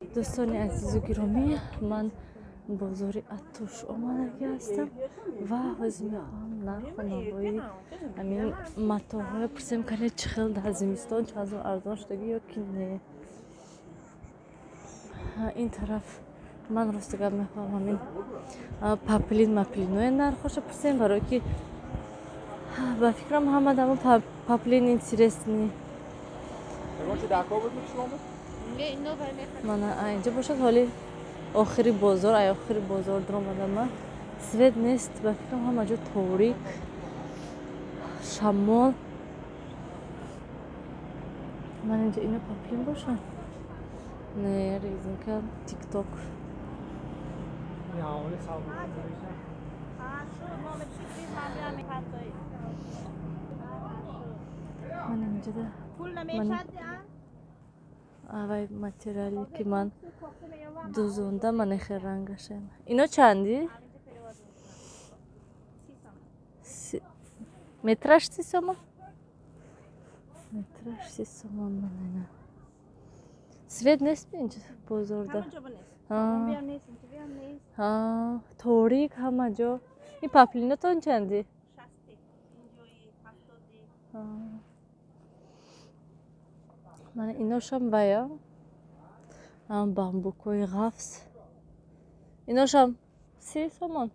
Дӯстони азизу гиромӣ, ман бозори Аттуш омадагӣ ҳастам ва ҳозир мехоҳам нарху навои ҳамин матоъҳоро пурсем, кане чӣ хел дар зимистон чанд зуд арзон шудагӣ ё ки не. Ин тараф ман рости гап мехоҳам ҳамин паплин маплинои нархҳоша пурсем, барое ки ба фикрам ҳама дамо паплин интересный. Мана инҷа бошад, ҳоли охири бозор, ай охири бозор дуромадам ман. Свет нест, ба фикрам ҳама ҷо торик, шамол. Ман инҷа ино паплин бошад? Не, резинка, тикток. Ман инҷада авай материале ки ман дузонда, ман хел рангашам. Ино чанди? Метраш 30 сомон? Метраш 30 сомон ман ина. Свет нест инҷа бозорда? Торик ҳама ҷо. Ин паплинотон чанди? Мана иношам вая бамбукҳои ғафс. Иношам 30 сомон.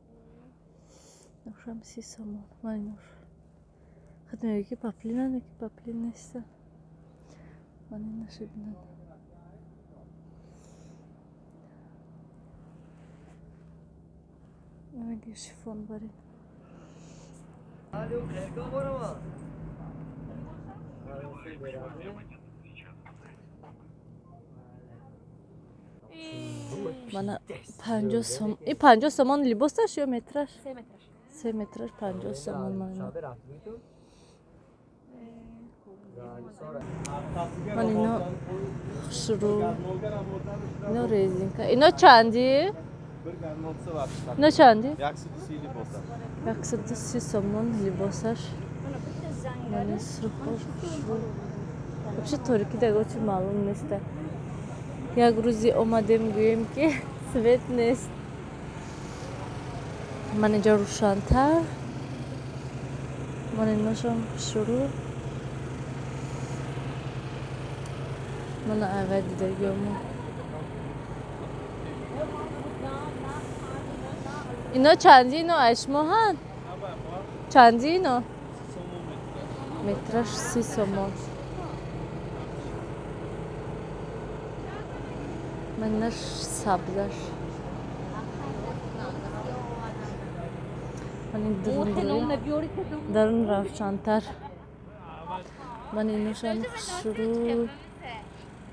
Иношам 30 сомон. Ман инош. Худ мегӯӣ ки паплинанд, ки паплин нестанд. Ман инаша бинам. Ранги шифон барин. Мана 50 сом. И 50 сомон либосаш ё метраш? 3 метраш 50 сомон мана. Ман ино хушрӯ. Ино резинка. Ино чанди? Ино чанди? 130 сомон либосаш. Мана сурхош хушрӯ. Вообще торики дагочи маълум нест. Як рӯзе омадем, гӯем ки свет нест. Ман инҷа рӯшантар. Ман иношам хушрӯ. Мана аввал дидагиёмо. Ино чанди ино айшмоҳанд? Чанди ино? Метраш 30 сомон. Манаш сабзаш. Ман дарун равшантар. Ман иношам хушрӯ.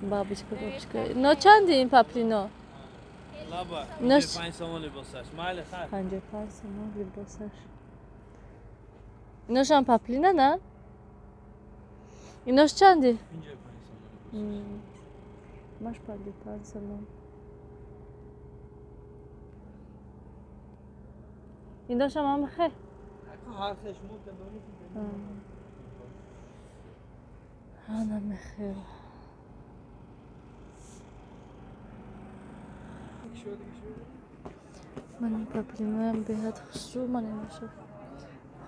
Бабочка, бабочка. Но чанди ин паплино? 55 сомон либосаш. 55 сомон либосаш. Иношам паплина, на? Инош чанди? 55 сомон. Маш 55 сомон. Иношам ҳам хе? Ана мехел. Ман ин паплиноям беҳад хушрӯ, ман иноша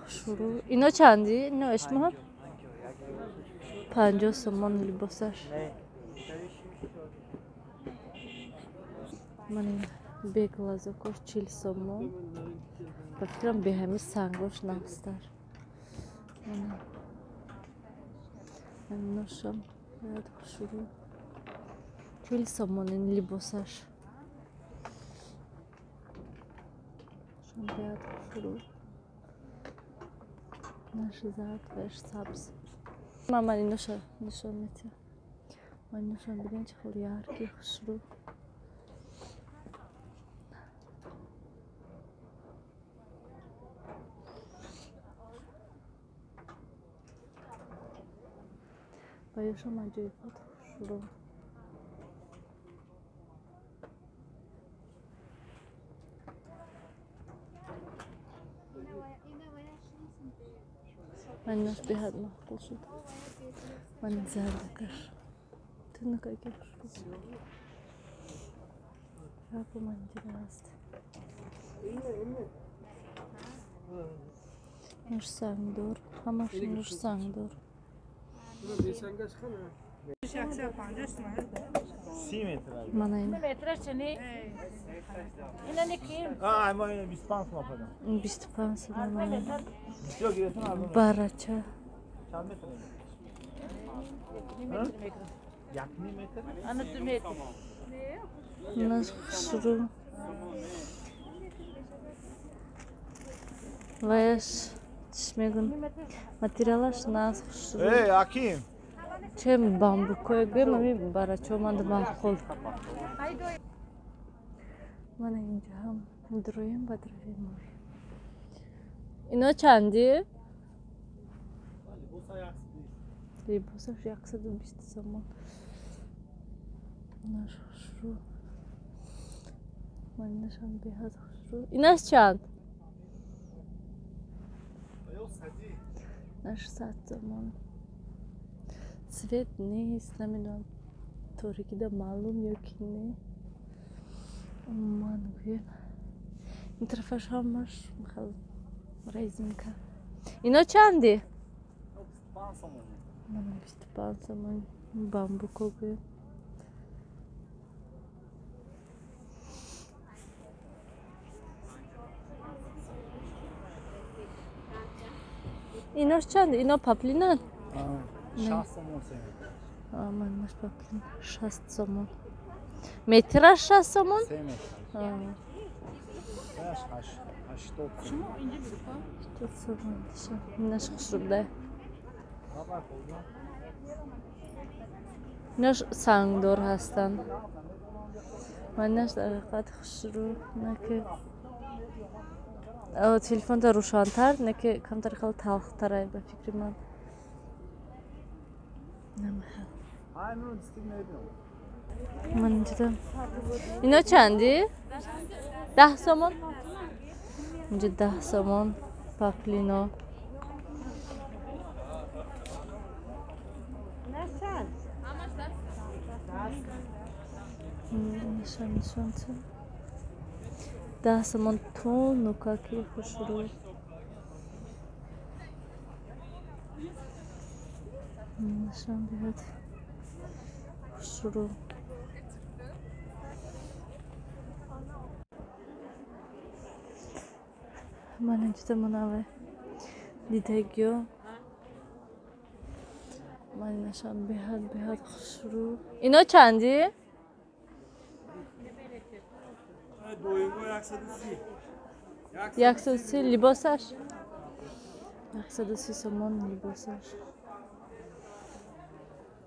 хушрӯ. Ино чанди? Ино ишмоҳ? 50 сомон либосаш. Ман ин беглазокош 40 сомон. Ба фикрам беҳами сангош нағзтар. Ман иношам беҳад хушрӯ. 40 сомон ин либосаш. Беҳад хушрӯ. Наши зард ваш сабз. Ман иноша нишон метиҳам. Ман иношам бинем чӣ хел яркий хушрӯ. Ва ёшам аҷоибот хушрӯ. Ман инош беҳад маъқул шуд. Ман зардакаш. Тунукаки хушрӯ. Дигар бо ман инҷода ҳаст. Нуш сангдор, ҳамаш нуш сангдор. Мана ин. 25 сомон. Барача. Наш хушрӯ. Ваяш чӣ мегӯн? Материалаш наз хушрӯ. Эй, Аким. Чем бамбукое гӯем, ами барачо манда маъқул. Мана инҷо ҳам дроем ба дроем. Ино чанди? Либосаш 120 сомон. Инаш хушрӯ. Ман инашам беҳад хушрӯ. Инаш чанд? Инаш 100 сомон. Свет нест, намедонам торикида маълум ё ки не. Умуман гӯем. Ин тарафаш ҳамаш хел резинка. Ино чанди? Мана 25 сомон бамбуко гӯем. Инош чанд? Ино паплинан? 60 сомон се метр. Манаш паплин 60 сомон. Метраш 60 сомон? Се метр. 80 сомон. 80 сомон. Инаш хушрӯбда. Инаш сангдор ҳастанд. Манаш дар ҳақиқат хушрӯ, на ки телефонта рӯшантар, не ки камтар хеле талхтарай ба фикри ман. Ман инҷода ино чанди? 10 сомон. Инҷо 10 сомон паплино. Нишон нишон. 10 сомон тунукаки хушрӯ. Нишон беҳад хушрӯ. Ман инҷода манаве дидагиё. Ман инашам беҳад беҳад хушрӯ. Ино чанди? 130 либосаш. 130 сомон либосаш.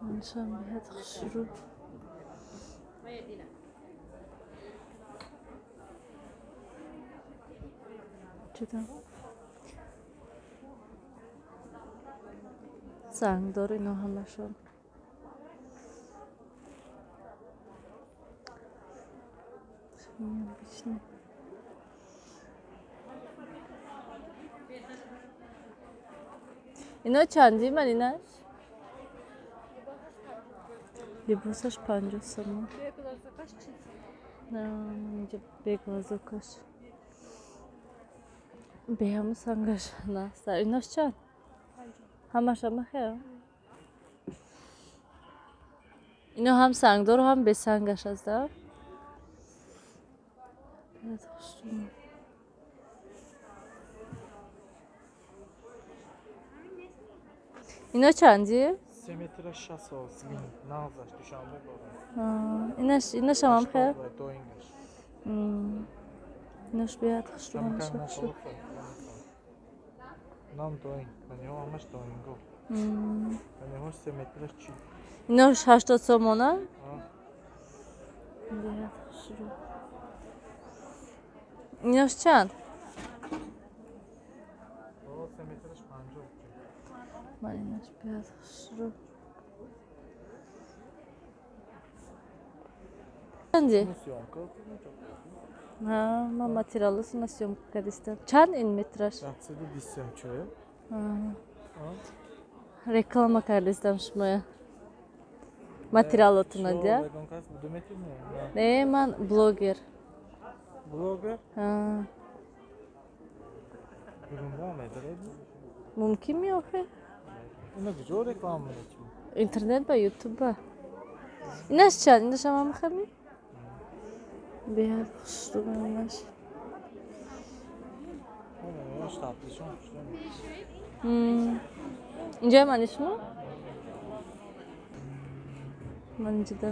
Инашам беҳад хушрӯ. Чуда сангдор ино ҳамашон. Необычный. Ино чанди ман инаш? Либосаш 50 сомон. Инҷа беглазокаш. Беҳаму сангаш наста. Инош чанд? Ҳамаш ҳамахел? Ино ҳам сангдору ҳам бесангаш аст, да? Ино чанди? 3 метра 60 зин нағзаш Душанбе бора. Инаш инашам ҳам хел? Инаш беҳад хушрӯ. Нам доин, маниҳо ҳамаш доинго. Маниҳо 3 метра 40. Инош 80 сомона? Беҳад хушрӯ. Инош чанд? 3 метраш 50. Ман инаш беҳад хушрӯ. Чанди? Ман материалосуна съёмка кардистам. Чанд ин метраш? 124. Реклама кардистам шумоя. Материалотуна дия? Не, ман блогер. Блогер? Мумкин меохе? Ина куҷо реклама мекунӣ? Интернет ба ютуб ба. Инаш чанд? Инашам ҳам мехами? Беҳад хушрӯ инаш. Инҷоя мани шумо? Ман инҷода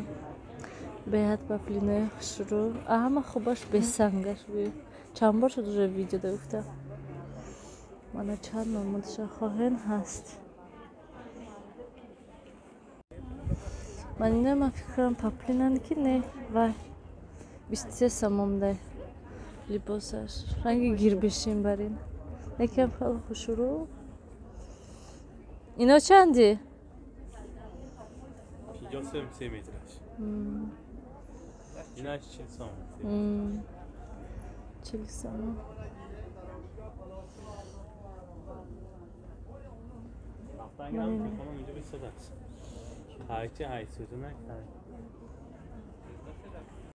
беҳад паплинои хушрӯ. Ҳама хубаш бесангаш. Чанд бор шуд уже видеода гуфта. Мана чанд намудша хоҳен ҳаст. Ман ино ман фикр кардам паплинанд ки не, вай 23 сомондай либосаш. Ранги гирбишин барин. Якам хеле хушрӯ. Ино чанди? 53 метраш. Инаш 40 сомон. 40 сомон.